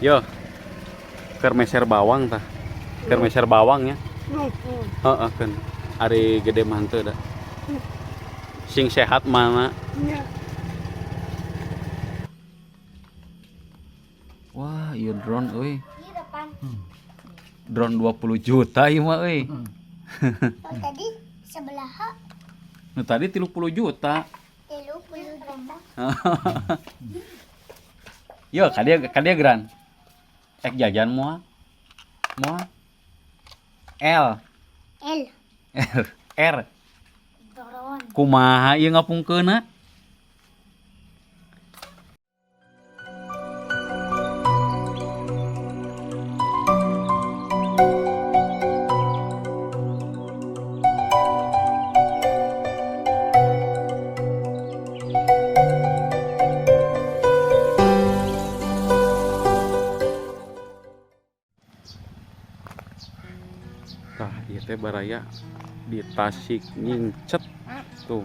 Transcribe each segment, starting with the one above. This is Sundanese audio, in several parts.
Yo. Keur meser bawang tah. Keur meser bawang ya. Heeh keun. Ari gede mah henteu da. Sing sehat mana? Wah, ieu drone euy. Drone 20 juta ieu mah euy. Oh, tadi sebelah. Nu tadi 30 juta. 30 juta. Yo, kadia kadia geran. Ek jajan moal? Moal? L. L. R. R. Drone. Kumaha ieu ngapungkeunna? Tah, ieu teh baraya di Tasik Ngincet tuh.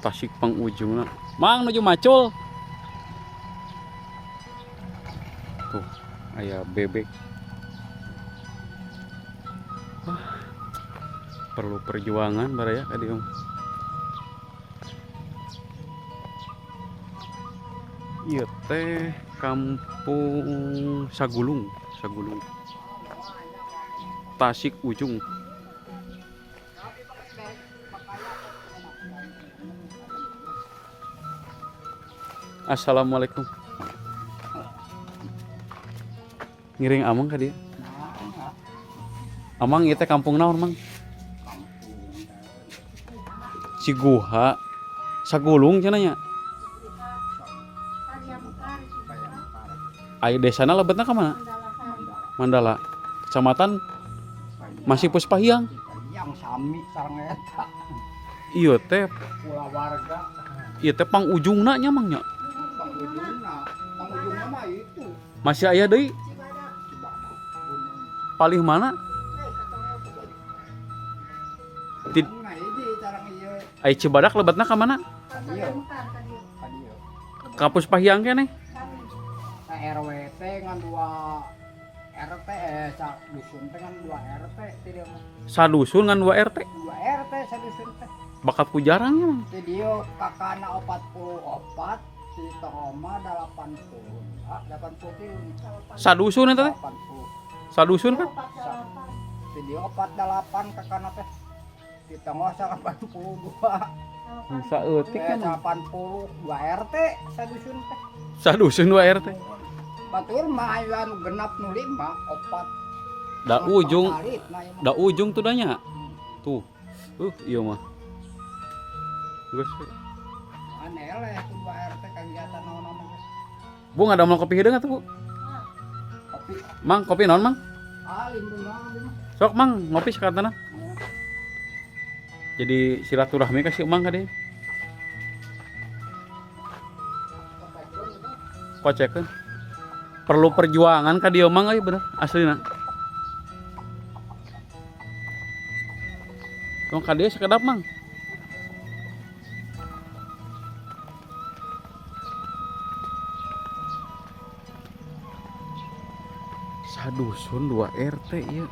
Tasik pangujungna. Mang nuju macul. Tuh, aya bebek. Wah, perlu perjuangan baraya ka dieu mah. Ieu teh kampung Sagulung, Sagulung. Tasik Ujung. Assalamualaikum. Ngiring amang ka dieu? Amang ieu teh kampung naon, Mang? Ciguha. Sagulung cenah nya. Ayo desana lebetna ka mana? Mandala. Kecamatan masih Puspahiang. Yang sami sareng eta. Ieu teh Kulawarga. Ieu teh pangujungna nya Mang nya. Pangujungna, pangujungna mah itu. Masih aya deui. Cibadak. Palih mana? Nah, ini sareng ieu. Ai Cibadak lebetna ka mana? Ka dieu. Ka dieu. Ka Puspahiang keneh. Sa RW teh ngan 2 RT, sa dusun teh ngan 2 RT ti dieu mah. Sadusun ngan 2 RT. 2 RT sadusun teh. Bakat ku jarang nya Mang. Ti dieu kakana 44, si Toma 80. Ah, 83. Sadusun eta teh? 80. Sadusun kan? Ti dieu 48 kakana teh. Di tengah 82. Saeutik ya, Mang. 82 RT sadusun teh. Sadusun 2 RT. Batur mah aya anu genap nu 5, opat. Da ujung, Parit, nah, ieu mah. Da ujung tuh danya. Tuh. Ieu mah. Geus. Aneh leh tuh 2 RT kegiatan naon-naon geus. Bu ngadamel kopi hideung atuh, Bu? Kopi. Mang, kopi naon, Mang? Ah, limbung naon ieu mah. Sok, Mang, ngopi sakatana. Jadi silaturahmi ka si Mang ka dieu. Kocekeun. Perlu perjuangan ka dieu Mang euy bener aslina. Tong ka dieu sakedap Mang. Sadusun 2 RT ieu.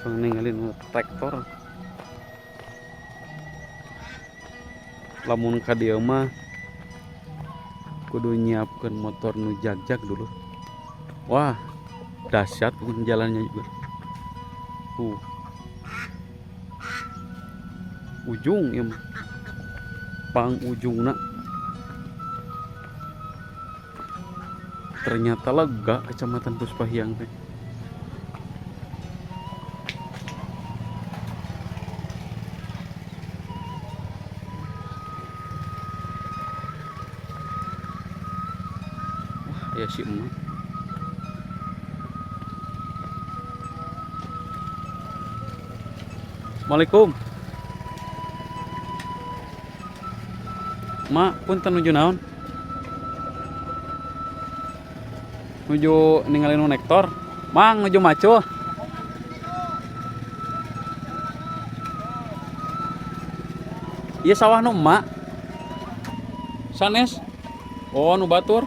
Cuma ninggalin traktor. Lamun ka dieu mah kudu nyiapkeun motor nu jag-jag dulu. Wah, dahsyat pun jalannya juga. Ujung ieu mah. Pang ujungna. Ternyata lega Kecamatan Puspahiang teh. Wah, ya si emak. Assalamualaikum. Mak, punten nuju naon? Nuju ninggalin nu nektor. Mang nuju macul. Ieu sawah nu emak. Sanes. Oh, nu batur.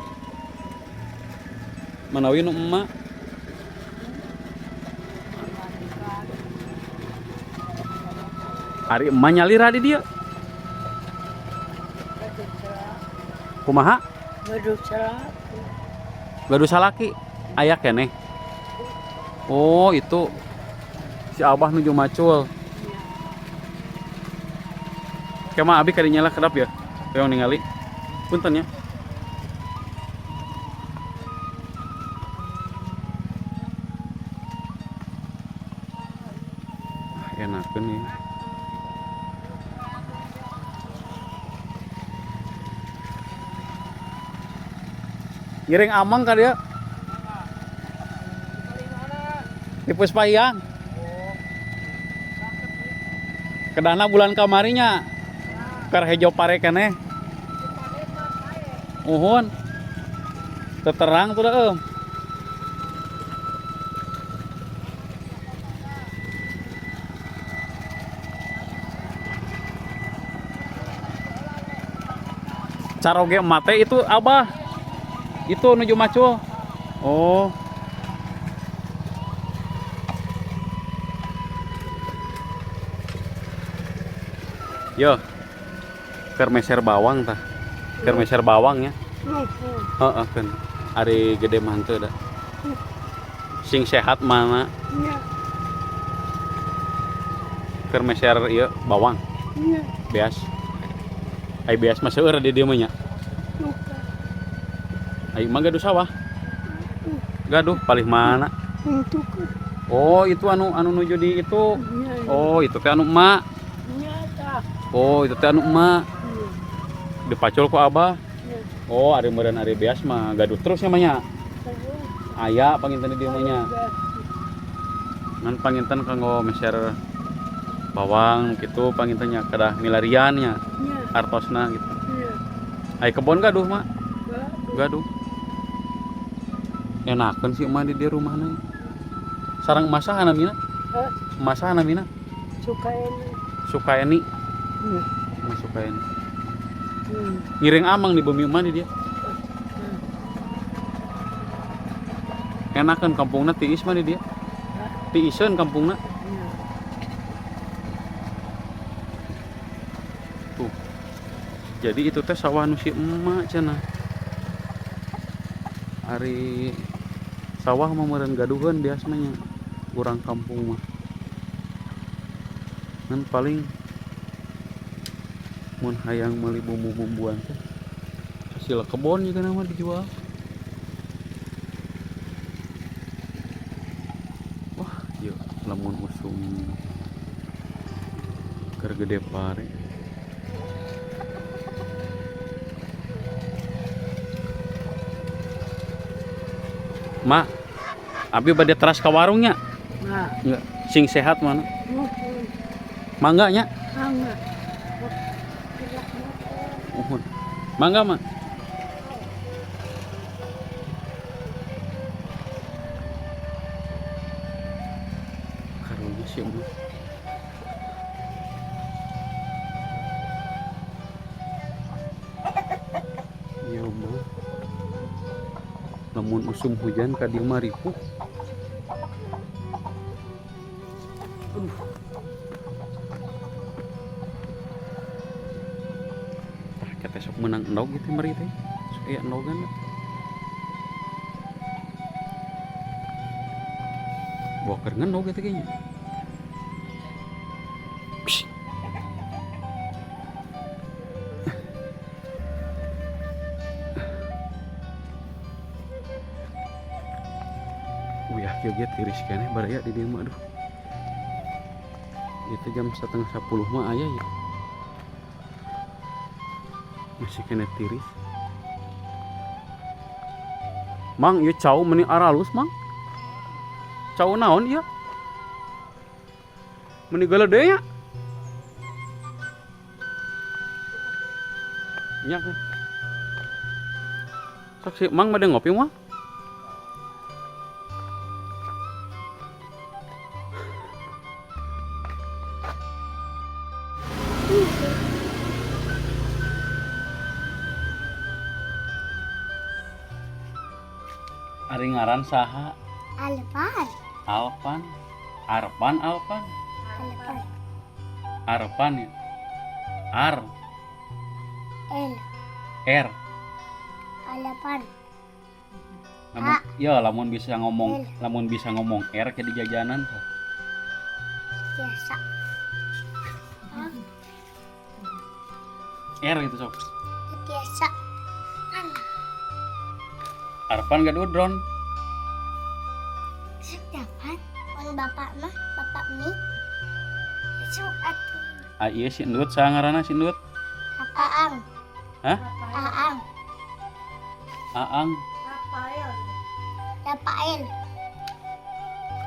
Manawi nu emak. Ari emak nyalira di dieu. Kumaha? Gaduh salaki. Gaduh salaki. Aya keneh. Oh, itu si Abah nuju macul. Kema abi kadinya lah kedap ya. Yang ningali. Punten ya. Ah, enakeun ya. Ngiring amang ka dia. Di Puspahiang. Kedana bulan kamarinya. Keur hejo pare keneh. Uhun. Teterang tuh dah, em. Caroge mate itu abah. Itu nuju macul. Oh. Yo. Keur meser bawang tah. Keur meser bawang ya. Heeh kan. Ari gede mah henteu da. Sing sehat mana? Iya, Keur meser ieu bawang, iya, beas. Ai beas mah seueur di dieu mah nya. lupa. Ai mah gaduh sawah. Gaduh palih mana? Untuk Oh, itu anu anu nuju di itu. iya, Oh, itu teh anu emak. iya, tah. Oh, itu teh anu emak. Iya, Dipacul ku abah. iya. Oh, ari meureun ari beas mah gaduh terus nya mah nya. Terus, Aya panginten di dieu mah nya. beas. Ngan panginten kanggo meser bawang gitu panginten nya kedah milarian nya Iya, artosna gitu. iya. Ai kebon gaduh mak, Gaduh. gaduh. Enakeun sih emak di dieu rumahna. Sareng emak saha namina? Hah? Emak saha namina? Sukaeni. Sukaeni. Iya. Emak Sukaeni. Hmm. Ngiring amang di bumi emak di dia. Enakeun kampungna tiis mah di dia. Hah? Tiiseun kampungna. Iya. Tuh. Jadi itu teh sawah nu si emak cenah. Ari sawah mah meureun gaduheun biasana nya urang kampung mah. Ngan paling mun hayang meuli bumbu-bumbuan teh hasil kebon juga nama dijual. Wah, ieu lamun usum keur gede pare. Mak, abi bade teras ka warungnya. Nah, Enggak, sing sehat mana? muhun. Mangga nya? Mangga. Muhun. Mangga, Mak. Karunya sih, Mak. Iya, Mak. Lamun usum hujan ka dieu mah ripuh. Aduh. Tah kita sok menang endog gitu meri teh. Sok aya endogan. Bawa keur ngendog gitu kayaknya. Psst. Wih, kieu ge tiris keneh baraya di dieu mah aduh. Itu jam 9:30 mah aya ya. Masih kena tiris. Mang, ieu cau meni aralus, Mang. Cau naon ieu? Meni galede nya. Nya kan. Sok si Mang bade ngopi moal? Ari ngaran saha? Alvan. Alvan. Arpan, Alvan. Alvan. Arpan ya. Ar. L. R. Alvan. Lamun, ya lamun bisa ngomong, L. lamun bisa ngomong R ke di jajanan tuh. Biasa. Hah? R gitu sok. Biasa. Mana? Arpan gaduh drone. Dapat. Mun bapak mah, bapak mi. Sok atuh. Ah iya, si Endut saha ngaranna si Endut? Aang. Hah? Aang. Aang. Rafael.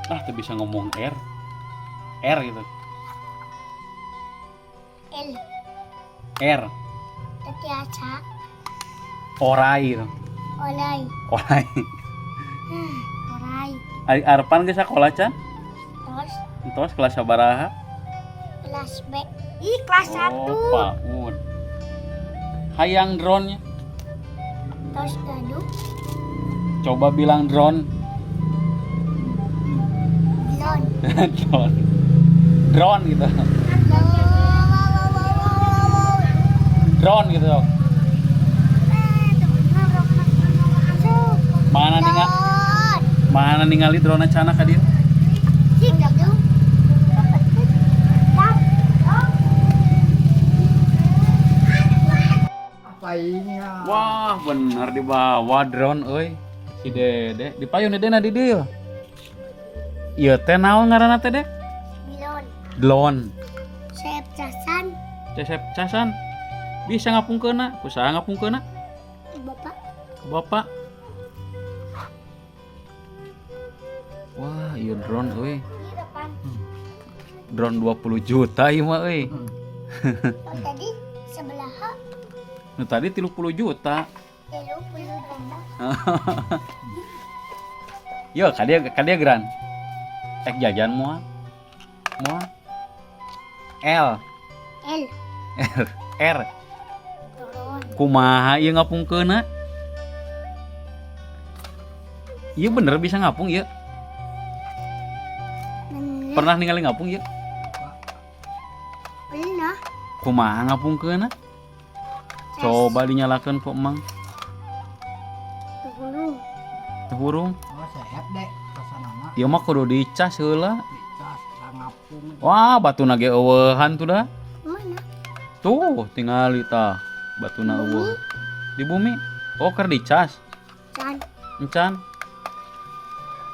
Ah, tuh bisa ngomong R. R gitu. L. R. Biasa. Orai gitu. Olay. Orai. Orai. Ari Arpan ge sakola can? Terus Entos kelas sabaraha? Kelas B. Ih, kelas 1. Oh, PAUD. Hayang drone-nya. Terus gaduh. Coba bilang drone. Drone. Drone. Drone gitu. Drone gitu. Sok. Mana ningal Drone. Mana ningali drone cana ka dieu? Sih gaduh. Apa ingat? Wah, bener dibawa drone euy. Si Dede dipayun Dede na di dieu. Ieu teh naon ngaranna teh, Dek? Drone. Drone. Sep casan. Cesep casan. Bisa ngapungkeunna? Ku saha ngapungkeunna? Bapak. Ku bapak. Wah, ieu drone euy. Di depan. Drone 20 juta ieu mah euy. Oh, tadi sebelah Nu tadi 30 juta. 30 juta. Yo, kadieu kadieu geran. Ek jajan moal? Moal. L. L. R. R. Drone. Kumaha ieu ngapungkeunna? Ieu bener bisa ngapung ieu. Bener. Pernah ningali ngapung ieu? Pernah. Kumaha ngapungkeunna? Coba dinyalakeun ku Emang. Dulu. Teu hurung. Oh, sehat deh kesanana. Ieu mah kudu dicas heula. Dicas ngapung. Wah, batuna ge euweuhan tuh dah. Mana? Tuh, tingali tah. Batuna euweuh. Di bumi. Oh, keur dicas. Can. Encan.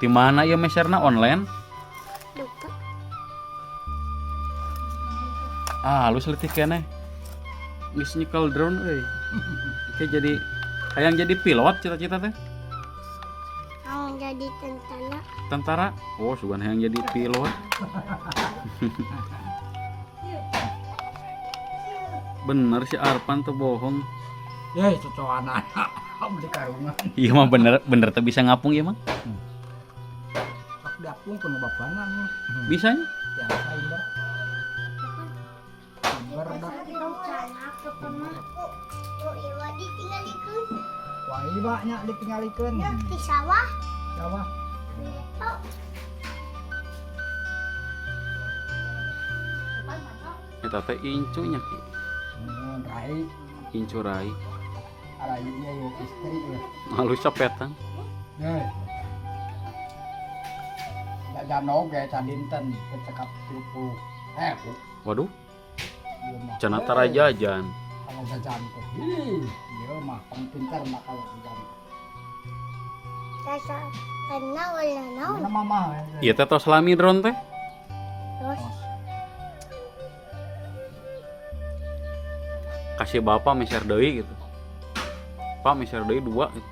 Di mana ieu meserna, online? Lupa. Ah, lu leutik keneh. Geus nyekel drone euy. Oke, jadi hayang jadi pilot cita-cita teh? Mau jadi tentara. Tentara? Oh, sugan hayang jadi pilot. Bener si Arpan tuh bohong. Ya, cocokan anak beli karungan. Iya mah bener bener tuh bisa ngapung ya mah. Sok diapung kuno bapana. Bisanya? Biasa imber. Imber dah. Oh, iwa ditinggalikeun. Wah, iba nya ditinggalikeun. Di sawah. Sawah. Oh, Eta teh incunya Ki. Rai. Incu rai. Rai ya, ya istri ya. Malu copetan. Hei. Jajan oge sadinten kecekap 30 ribu. Waduh, Ieu mah. cenah tara jajan. Kalau jajan teh, ih, ieu mah pang pintar mah kalau jajan. Rasa kenal wala naon. Mana mama? Ieu teh tos lami drone teh. Terus Kasih bapak meser deui gitu. Pak, meser deui dua gitu.